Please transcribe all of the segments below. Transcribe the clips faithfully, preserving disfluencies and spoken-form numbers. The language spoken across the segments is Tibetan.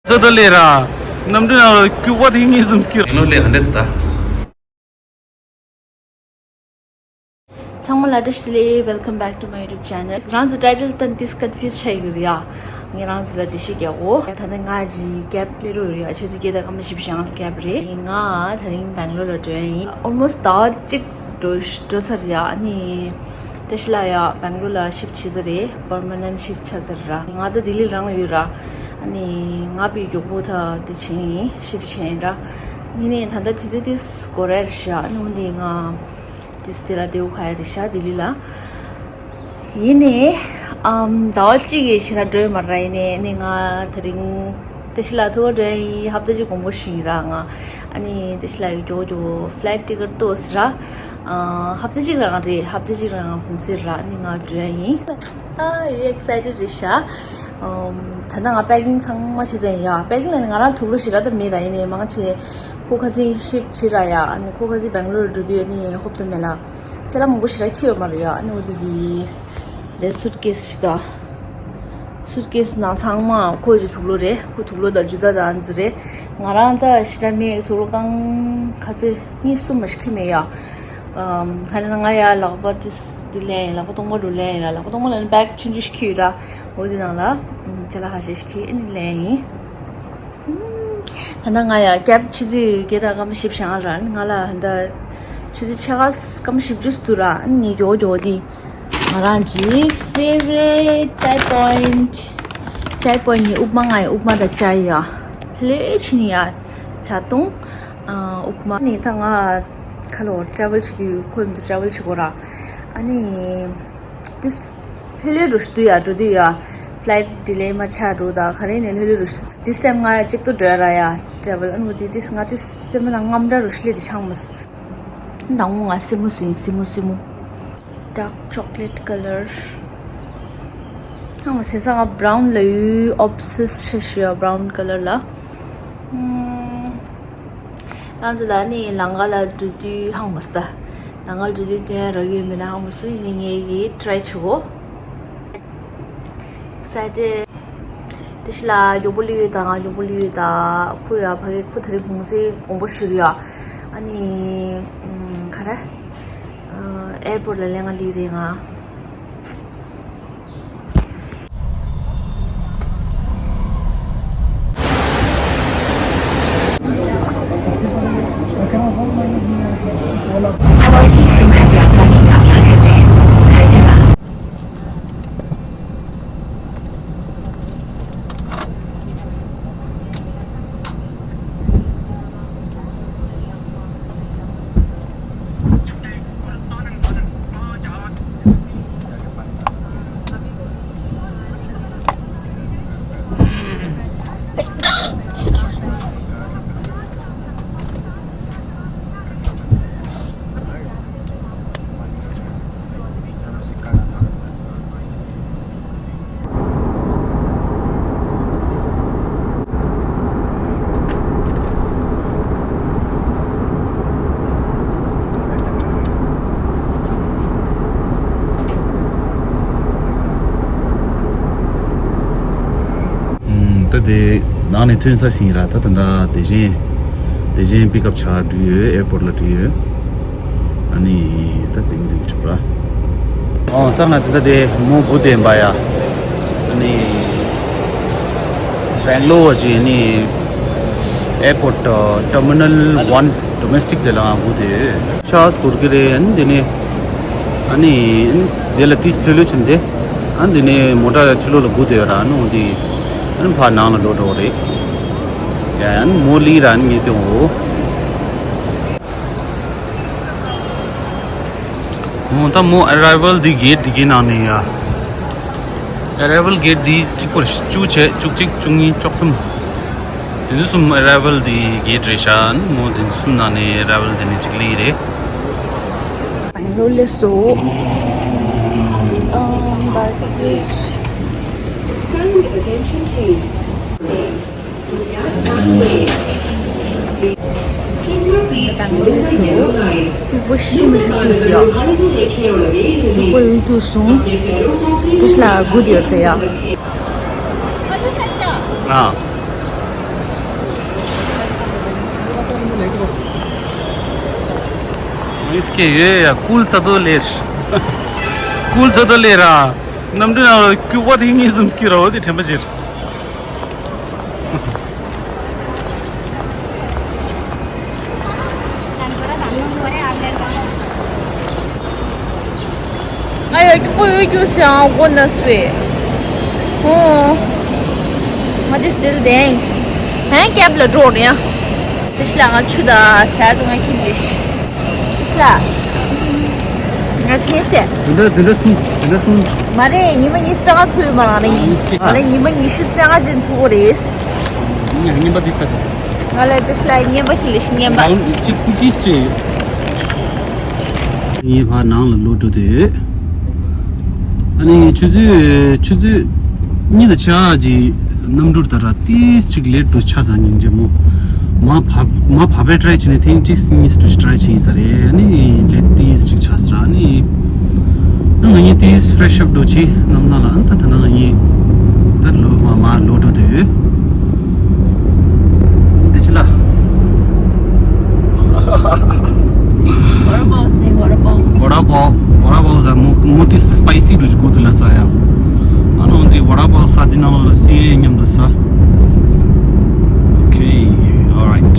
ཙི་ཏུ་ལས་ར། གནམ་གྲུ་ནང་ལ་སྐྱུག་པ་དེ་གཉིས་གསུམ་སྐྱིད། ལོ་ལས་ཧ་འདྲ་དེ་ད། ཚང་མ་ལ་བཀྲ་ཤིས་བདེ་ལེགས། Welcome back to my YouTube channel. རང་ཚོ་ཊའི་ཊལ་ལྟ་ནས་ཀན་ཕིའུ་སི་ཆགས་ཡོད་རེད་ཡ། ངས་རང་ཚོ་ལ་འགྲེལ་བཤད་རྒྱག་གོ། ད་ནི་ང་གི་ཀེབ་སླེབས་རོགས་རེད་ཡ། ཆུ་ཚོད་བརྒྱད་དང་སྐར་མ་བཞི་བཅུ་ཞེ་ལྔ་ལ་ཀེབ་རེད། ང་ད་རིང་སྦེང་ལོར་ལ་འགྲོ་ཡ་ཡིན། Almost ཟླ་བ་གཅིག་འགྲོ་འགྲོ་ཚར་ཡ། ཨ་ནི་ཏེ་ཤི་ལ་ཡ་སྦེང་ལོར་ལ་ཤིབ་ཆི་ཟེར་རེད། པར་མ་ནན་ཤིབ་ཆ་ཟེར་ར། ང་ད་ལྡི་ལི་རང་ཡོད་ར། ཨ་ནི་ང་པའི་མགྱོགས་པོ་ད་དེ་ཆེན་ཡིན་ཤིབ་ཆེན་ར། ཡིན་ནའི་ད་ལྟ་དུས་ཚོད་དེ་སྐོར་ར་རེད་ཤག་ཨ་ནི་འོན་ཏེ་ང་དེ་སྟེ་ལ་དེའུ་ཁ་ཡ་རེད་ཤག་ལྡི་ལི་ལ། ཡིན་ནའི་ཨམ་ཟླ་བ་གཅིག་གི་ཕྱིར་འགྲོ་ཡོད་མ་རེད། ཡིན་ནའི་ཨ་ནི་ང་ད་རིང་ཏེ་ཤི་ལ་ཐུག་འགྲོ་ཡ་ཡིན། ཧབ་ཏ་གཅིག་གོམ་པ་ཞིག་ཡིན་ར་ང་། ཨ་ནི་ཏེ་ཤི་ལ་ཡི་མགྱོགས་མགྱོགས་ཕི་ལའི་ཊི་ཊི་ཀེ་ཊི་ཏོག་ཟེར་ར། ཨ་ཧབ་ཏ་གཅིག་རང་རེད། ཧབ་ཏ་གཅིག་རང་གུང་སེང་ར། ཨ་ནི་ང་འགྲོ་ཡ་ཡིན། ཨ་ཡེ་ཨེག་སའི་ཊེཌ་རེད་ཤག་ཨམ་ད་ལྟ་ང་པེ་ཀིང་ཚང་མ་བྱས་ཚར་ཡིན་ཡ། པེ་ཀིང་ལ་ནི་ང་རང་དུག་ལོག་ཞེ་དྲག་ད་མེད་ད། ཡིན་ནའི་མང་ཆེ་ཁོ་ཁ་སང་ཤིབ་བྱས་ར་ཡ། ཨ་ནི་ཁོ་ཁ་སང་སྦེང་ལོར་འགྲོ་དུས་ཨ་ནི་ཧོབ་ཏེ་མེད་ལ། ཅ་ལག་མང་པོ་ཞེ་དྲག་འཁྱེར་ཡོད་མ་རེད་ཡ། ཨ་ནི་འོ་དེ་གི་ལས་སུཊ་ཀེ་སི་ཞིག་ད། སུཊ་ཀེ་སི་ནང་ཚང་མ་ཁོ་ཡི་དུག་ལོག་རེད། ཁོ་དུག་ལོག་དང་ཇུ་ཏ་དང་ཨ་ནི་ཚོ་རེད། ང་རང་ད་ཞེ་དྲག་མེད། དུག་ལོག་རྐང་ག་ཚོད་གཉིས་གསུམ་མ་ཞིག་འཁྱེར་མེད་ཡ། ཨམ་ག་ལ་ང་ཡ་ལག་པ་དེ་འདི་ལེན་ཡིན། ལག་པ་སྟོང་པ་རུ་ལེན་ཡིན་ལ། ལག་པ་སྟོང་པ་ལེན་བེག་ཆུང་ཆུང་ཞིག་འཁྱེར་ཡོད་ར། འོ་དེ་ནང་ལ་ཅ་ལག་ཁ་ཤས་ཤིག་འཁྱེར་ཨ་ནི་ལེན་ཡིན། ད་ལྟ་ང་ཡ་ཀེབ་ཆུ་ཚོད་བརྒྱད་དང་སྐར་མ་བཞི་བཅུ་ཞེ་ལྔ་ར། ང་ལ་ད་ཆུ་ཚོད་ཕྱེད་ཀ་སྐར་མ་བཞི་བཅུ་འདུག་ར། ཨ་ནི་ངས་མགྱོགས་མགྱོགས་དེ་ང་རང་གི་ཕེ་ཝ་རི་ཊི་ཅའི་པོ་ཡིན་ཊི། ཅའི་པོ་ཡིན་ཊི་ནི་དབུ་མ། ང་ཡི་དབུ་མ་དང་ཅའི་ཡ་ལྷོད་ཕྱིན་ཡ། ཇ་དུང་། ཨ་དབུ་མ་ནི་ད་ང་ཁ་ལོ་ཊེ་རེ་ཝལ་བྱེད་དུས་ཁོ་མི་འདུག་ཊེ་རེ་ཝལ་བྱེད་དགོས་ར། ཨ་ནི་དེ་ལྷོད་ལྷོད་འགྲོ་ཤི་དུས་ཡ། འགྲོ་དུས་ཡ་ཕི་ལའི་ཊི་ཌི་ལེ་མ་ཆགས་འགྲོ། ད་ག་རེ་ནས་ལྷོད་ལྷོད་འགྲོ་ཤི། དེ་སེམས་ང་གཅིག་ཏུ་འགྲོ་ཡ་ར་ཡ་ཊེ་རེ་ཝལ། ཨ་ནི་དེ་དེ་ང་དེ་སེམས་ལ་རྔམ་འདྲ་འགྲོ་ཤི་ལེ། དེ་ཆང་མ་སི་དང་པོ་ང་སེ་མོ་སུ་ཡིན། སེ་མོ་སེ་མོ། Dark chocolate color. ཧང་ཟེར་ས་ང་བྷ་རའུན་ལ་ཡོད། ཨོབ་སེ་སི་ཤི་ཡ་བྷ་རའུན་ཀ་ལར་ལ། ཨམ། ང་ཚོ་ལ་ནི་ལམ་ཁ་ལ་འགྲོ་དུས་ཧང་མ་ས། ལམ་ཁ་ལ་འགྲོ་དུས་སྟོན་རག་གི་ཡོད་མེད་ན་ཧང་མ་སུ་ཡིན་ནི་ངས་ཀྱིས་ཊི་རའི་བྱེད་གོ། Excited. དེ་ཤི་ལ་མགྱོགས་པོ་ལུས་ཡོད་དང་། ང་མགྱོགས་པོ་ལུས་ཡོད་དང་། ཁོ་ཡ་ཕ་གི་ཁོ་ད་རེས་གུང་སེང་དགོངས་པ་ཞུ་རེད་ཡ། ཨ་ནི་ཨམ་ག་རེ། ཨ་ཨེར་པོར་ཊི་ལ་ལས་ང་ལུས་རེད་ང་། ད་དེ་ནང་ནས་ཐོན་ས་ཞིག་ཡིན་ར། ད་ད་ལྟ་དེ་བཞིན་དེ་བཞིན་པིག་ཨབ་བྱ་འགྲོ་ཡོད། ཨེར་པོར་ཊི་ལ་འགྲོ་ཡོད། ཨ་ནི་ད་དེ་མི་དེ་གི་ཆུག་ར། ཨོ་ད་ང་དེ་ད་དེ་མོ་སྒུག་དེ་འབའ་ཡ། ཨ་ནི་སྦེང་ལོར་ཅི་ནི་ཨེར་པོར་ཊི་ཊར་མི་ནལ་ཝན་ཌོ་མེ་སི་ཊིག་དེ་ལ་ང་སྒུག་དེ་ཡོད། ཆར་ཇི་འཁོར་གི་རེད། ཨ་ནི་དེ་ནས་ཨ་ནི་དེ་ལ་ཏིས་ལྷོད་ལྷོད་ཕྱིན་ཏེ། ཨ་ནི་དེ་ནས་མོ་ཊ་ཕྱི་ལོགས་ལ་སྒུག་དེ་ཡོད་ར། ཨ་ནི་འོ་དེ་ཨ་ནི་ཕར་ནང་ལ་འགྲོ་འགྲོ་རེད། ཡ་ཡ་ཨ་ནི་མོ་ལི་ར་ཨ་ནི་ངས་སྟོན་འོ། འོ་ད་མོ་ཨ་རའི་ཝལ་འདི་གེ་ཊི་འདི་གི་ནང་ནས་ཡ། ཨ་རའི་ཝལ་གེ་ཊི་འདི་གཅིག་པོ་རེད། བཅུ་བྱས། བཅུ་གཅིག་བཅུ་གཉིས། བཅུ་གསུམ། དེ་ཚོ་གསུམ་ཨ་རའི་ཝལ་འདི་གེ་ཊི་རེད་ཤག་མོ་དེ་གསུམ་ནང་ནས་ཨ་རའི་ཝལ་འདི་ནས་གཅིག་ལི་རེད། སྦེང་ལོར་སླེབས་སོང་། ཨམ་བྷར་བི་ཀིའུ། སྦེང་ལོར་སླེབས་སོང་། སྟུག་པོ་ཤི་མི་ཤི་ཐུག་སོང་ཡ། སྟུག་པོ་ཡོད་ཐུག་སོང་། ཏིས་ལ་སྒུག་དེ་ཡོད་དེ་ཡ། ཨ། ཨིས་ཀེ་ཡོད་ཡ། ཀུལ་ཙ་དོ་ལེར། ཀུལ་ཙ་དོ་ལེར་ར། གནམ་གྲུ་ནང་ལ་སྐྱུག་པ་དེ་གཉིས་ཙམ་སྐྱིད་ར་འོ་དེ་དྲན་པ་ཅིར། ང་ཡ་སྐྱུག་པ་ཡོད་རྒྱུ་ཞིག་ཨང་གོ་ན་སུའི། ཨོ། ང་དེ་སྟིལ་དེང་། ཧན་ཀེབ་ལ་འགྲོ་ནས་ཡ། དེ་ཤི་ལ་ང་ཆུ་ད་ཟ་དུ་ང་ཁྱིམ་རེ་ཤི། དེ་ཤི་ལ། ང་ཆེ་སེ། དུ་འདྲ་དུ་འདྲ་སུང་དུ་འདྲ་སུང་། མ་རེད། ཉི་མ་ཉི་ཤུ་རྩ་ལྔ་ཐུག་ཡོད་མ་རང་ནས་ཡིན། ཨ་ལེ་ཉི་མ་ཉི་ཤུ་རྩ་ལྔ་ཅན་ཐུག་གོ་རེད། ཉ་ཉི་མ་དེ་ས་དེ། ང་ལ་དེ་ཤི་ལ་ཉན་པ་ཁྱི་ལེ་ཤི་ཉན་པ། ང་ཅིག་ཀུ་ཀིས་ཅིག་ངའི་ཕར་ནང་ལ་ལོག་འགྲོ་དུས། ཨ་ནི་ཆུ་ཚོད་ཆུ་ཚོད་གཉིས་དང་ཕྱེད་ཀ་གི་གནམ་གྲུར་ད་ར་ཏིས་ཅིག་ལེད་དུ་ཆ་ཚང་ཉིན་རྗེ་མོ། མ་བབ་མ་བབ་པའི་ཊ་རའི་བྱས་ནས་ཐེངས་གཅིག་གཉིས་དུ་ཊ་རའི་བྱས་ཡིན་ས་རེད། ཨ་ནི་ལེད་ཏིས་ཅིག་ཆ་ས་ར་ཨ་ནི། ང་གཉིས་ཏིས་ཕྲེ་ཤི་ཨབ་འགྲོ་ཆེ་གནམ་ནང་ལ་ཨ་ད་ད་ན་ང་གཉིས་ད་ལོ་མ་མ་ལོག་འགྲོ་དུས། འདི་ཕྱི་ལ། What about say what about? What about? What about the mo- moti spicy to go to la saya? Ano the what about sa dinalo la si nyam do sa. Okay, all right.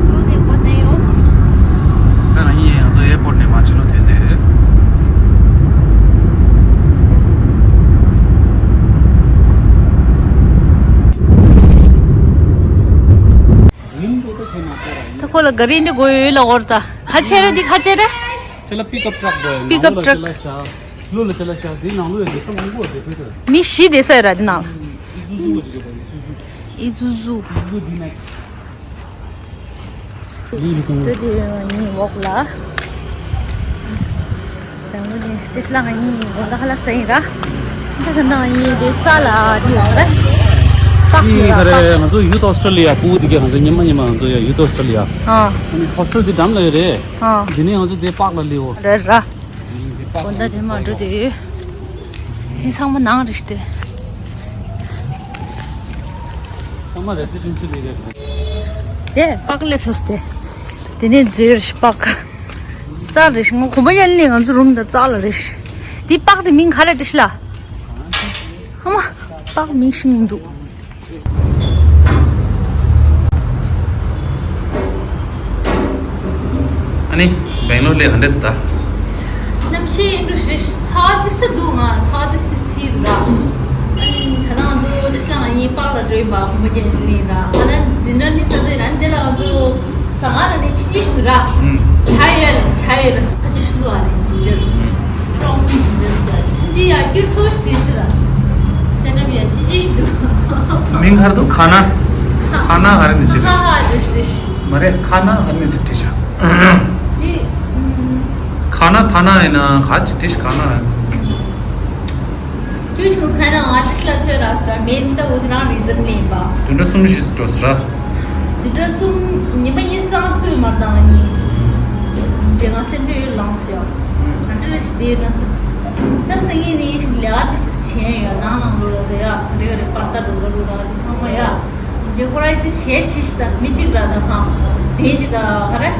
So they what they oh? ད་ང་གཉིས་ང་ཚོ་ཨེར་པོར་ཊི་ནས་མར་ཕྱི་ལོགས་ཐོན་ཏེ། ད་ཁོ་ལ་ག་རི་འདི་དགོས་ཡོད་ལ་འོར་ད། ཁ་ཆེ་རེད་འདི་ཁ་ཆེ་རེད། ཁྱེད་ལ་པིག་ཨབ་ཊག་དགོས། པིག་ཨབ་ཊག་ལོ་ལ་ཁྱེད་ལ་ཤ། འདི་ནང་ལོ་ཡ་བསྡད་ས་མང་པོ་བསྡད་ཕོད་ད། མི་བཞི་བསྡད་ས་ཡོད་ར་འདི་ནང་། ཨི་ཛུ་ཛུ་གོ་ཅིག་ཡོད་པ་ཨི་ཛུ་ཛུ། ཨི་ཛུ་ཛུ། ཨི་ཛུ་ཛུ་ཌི་མེག་སི། འགྲོ་དེ་ཡོད་ངའི་འོག་ལ། དང་པོ་ནས་ཏེ་སི་ལ་ང་གཉིས་དགོང་དག་ཁ་ལག་ཟ་ཡིན་ར། ད་ཁ་ནང་ཡིན་དེ་རྩ་ལ་དེ་ཡོད་རེད། པག་ཡོད་ར་པག་ང་ཚོ་ཡུ་ཐི་ཨོ་སི་ཀྲོ་ལི་ཡ་ཕྲུ་གུ་དེ་གས་ང་ཚོ་ཉི་མ་ཉི་མ་ང་ཚོ་ཡ་ཡུ་ཐི་ཨོ་སི་ཀྲོ་ལི་ཡ། ཨ་ནི་ཧོ་སི་ཊེལ་དེ་འགྲམ་ལ་ཡོད་རེད། ཨ་དེ་ནས་ང་ཚོ་དེ་པག་ལ་སླེབས་འོ། རེད་ར། དགོང་དག་དེ་མ་འགྲོ་དེ་ཡོད། དེ་ཚང་མ་ནང་རེད་དེ། ཚང་མ་རེ་སི་ཌེན་ཤལ་ཨེ་རི་ཡ་རེད། དེ་པག་ལས་སོ་སྟེ། དེ་ནས་འཛོལ་རེ་ཤི་པག་རྩ་རེ་ཤི་ང་གོམ་པ་ཡན་ལས་ང་ཚོ་རུམ་དང་རྩ་ལ་རེ་ཤི། དེ་པག་དེ་མིང་ག་རེ་དེ་ཤི་ལ། ཨ་མ། པག་མིང་ཤི་ངུ་འདུག་ཨ་ནི་སྦེང་ལོར་ལས་ག་འདྲ་འདུག་ད། གནམ་གཤིས་ཡིན་འགྲོ་ཞེས་ཚ་བ་ཏི་སི་འདུག་ང་ཚ་བ་ཏི་སི་སི་འདུག་ར། ཨ་ནི་ད་ང་ཚོ་ཏི་སི་ལ་ང་གཉིས་པག་ལ་འགྲོ་ཡིན་པ་ཁོང་པ་རྒྱལ་ནི་ལིན་ར། ཨ་ན་ཌི་ནར་ནི་ས་ཏེ་ན་འདི་ལ་ང་ཚོ་ཟ་ང་ལ་ནི་ཕྱི་ཅི་ཞིག་འདུག་ར། ཨུམ། ཆ་ཡོད་ཆ་ཡོད་ལ་ས་ཅི་ཞིག་འདུག་ཨ་ནི་ཇིན་ཇར། ཨུམ། སི་ཊོང་ཇིན་ཇར་ཟ། འདི་ཡ་སྐྱུར་ཚོ་ཞིག་ཟིན་སི་ད། སེ་ཊབ་ཡ་ཕྱི་ཅི་ཞིག་འདུག་མིང་ག་རེ་འདུག་ཁ་ན། ཁ་ན་ག་རེ་ནི་ཅི་རེད། ཧ་ཧ་རེད་རེད། མ་རེད་ཁ་ན་ག་རེ་ནི་ཅི་རེད་ཤག་འདི་ཨུམ། ཁ་ན་ཐ་ན་ཡིན་ན་ག་ཅི་ཏི་ཤི་ག་ན། ཁྱོད་ཆུང་ས་ན་ང་ཏི་ཤི་ལ་ཐོས་ར་ས་མེད་ད་འོ་དེ་རང་རི་ཟིན་ནས་ཡིན་པ། དུད་འགྲོ་གསུམ་ཞིག་འགྲོ་ས་ར། དུད་འགྲོ་གསུམ་ཉི་མ་ཡིན་སང་ཐོས་མ་དང་ཡིན། རྗེས་ང་སེམས་ཁྲལ་ཡོད་ལངས་སོ། ག་འདྲ་ཞིག་དེ་ན་སེམས། ད་སང་ཉིན་ནས་ཞིག་ལས་ཀ་དེ་སེ་བྱས་ཡོད་ནང་ནང་ལོ་ལ་དེ་ཡ་ག་འདྲ་རེ་པར་ད་འགྲོ་ལ་འགྲོ་ད་དེ་ཚང་མ་ཡ། རྗེས་ཁོ་ར་ཅི་བྱས་ཅི་ཞིག་ད་མི་གཅིག་ར་ད་གང་། དེ་ཅི་ད་ག་རེ།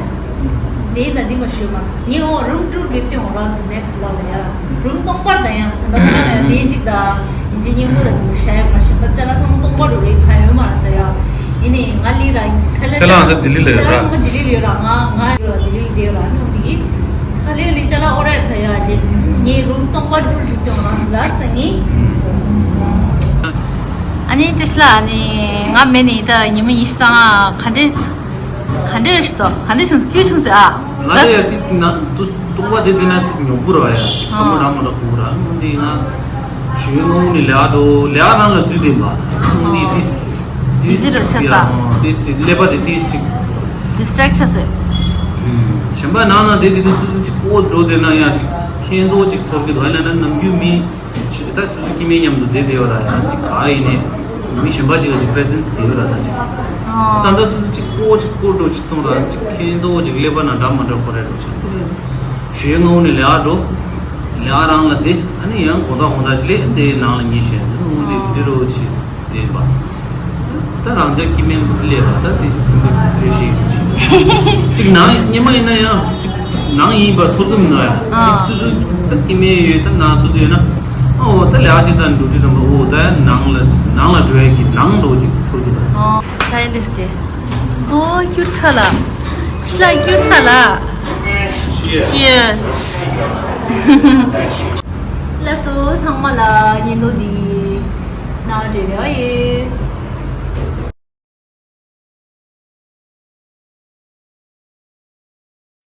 དེ་ན་འདི་མ་ཞུ་མ། ངས་འོ་རུམ་ཊུར་གི་སྟེང་འོ་རང་ཚོ་ནེག་སི་ལོག་ལ་ཡ། རུམ་སྟོང་པར་ད་ཡང་ད་ལྟ་ང་ཡང་དེ་ཅིག་ད། ཡིན་གཅིག་སྙིང་པོ་ད་འདུག་ཤ་ཡ་མ་ཤེས་པ་ཅ་ལག་ཚང་མ་སྟོང་པར་འགྲོ་རེད་ཁ་ཡོད་མ་ར་ད་ཡ། ཡིན་ནའི་ང་ལི་ར་ཁ་ལེ་ཅ་ལག་ང་ཚོ་ལྡི་ལི་ལ་ཡོད་ར། ཅ་ལག་ང་ལྡི་ལི་ལ་ཡོད་ར་ང་ང་ཡོད་ར་ལྡི་ལི་ལ་ཡོད་ར་ནོ་དེ་གི། ཁ་ལེ་ལི་ཅ་ལག་ཨོ་ར་ད་ཡ་ཅེ། ངས་རུམ་སྟོང་པར་འགྲོ་རེད་སྟོང་རང་ཚོ་ལ་ས་ངས། ཨ་ནི་ཏི་ཤི་ལ་ཨ་ནི་ང་མེད་ནི་ད་ཉི་མ་ཉི་ཤུ་རྩ་ལྔ་ག་འདྲས། ག་འདྲས་རེད་ཤི་ཏོ། ག་འདྲས་བྱུང་སྐྱོ་བྱུང་ཟེར་ཨ། ང་ཚོ་ཡ་ཏིས་ན་ཏུ་སྟོང་པ་དེ་དེ་ན་ཏིས་ཉོ་བུ་ར་ཡ་ཏིས་བསམ་བློ་རང་མ་འདྲ་བུ་ར་ནོ་འདི་ང་ཞུ་ནོ་ནི་ལེ་ཨ་དོ་ལེ་ཨ་རང་ལ་འཛུལ་དེ་མ་ནོ་འདི་ཏིས་ཏིས་ཏིས་ཏིས་ལེ་པ་དེ་ཏིས་ཅིག་ཌིས་ཊེག་ཆ་ཟེར། ཞེན་པ་ནང་ན་དེ་དེ་དུ་སུ་སུ་ཅིག་ཀོ་འགྲོ་དེ་ན་ཡ་ཅིག་ཁྱེད་ཚོ་ཅིག་ཚོར་གི་དོ་ཡ་ན་ན་ནམ་རྒྱུན་མི། ད་སོ་སོ་སྐྱེ་དམན་མཉམ་དུ་བསྡད་བསྡད་པ་ལ་ཡང་ཅིག་ག་ཡིན་ནས་མི་གཞན་པ་ཅིག་ལ་ཅིག་པེ་རེ་སེན་སི་དེ་ཡོད་ར་ད་ཅིག་ད་ལྟ་སོ་སོ་ཅིག་ཀོ་ཅིག་ཀོ་འགྲོ་ཅིག་གཏོང་ར་ཅིག་ཁྱེད་གཙོ་བོ་ཅིག་ཀླད་པ་ན་འདྲ་མ་འདྲ་ཁོ་རེ་འགྲོ་ཅིག་ཞུ་ཡས་ངའོ་ནས་ལས་ཨ་འགྲོ་ལས་ཨ་རང་ལ་དེ་ཨ་ནི་ཡང་གོ་ད་གོ་ད་ལས་དེ་ནང་ལ་ཉེ་ཤེས་དེ་ནོ་དེ་དེ་རོ་ཅིག་དེ་པ་ད་རང་ཅག་སྐྱེ་དམན་ཀླད་པ་ད་དེ་སིམ་པའི་ལས་ཤེས་ཡོད་ཅིག་ གཅིག་ནང་སྔོན་མ་ཡིན་ན་ཡང་གཅིག་ནང་ཡིན་པ་ཚོར་གི་མི་འདུག་ཡ། ཨ། གཅིག་སོ་སོ་ད་སྐྱེ་དམན་ཡོད་ད་ནང་སོ་སོ་ཡོད་ན། ཨོ་ད་ལས་ཀ་བྱེད་ཙང་འགྲོ་དུས་ཙམ་པ་ཨོ་ད་ནང་ལ་ནང་ལ་འགྲོ་ཡ་གི་ནང་འགྲོ་གཅིག་ཚོར་གི་འདུག་ཨོ་ཆ་ཡིན་ལེས་ཏེ། ཨོ་སྐྱུར་ཚ་ལ། ཤི་ལ་སྐྱུར་ཚ་ལ། Cheers. ལགས་སོ་ཚང་མ་ལ་ཉིན་ཐོ་འདི་ནང་འབྲེལ་ཡོད་ཡིན།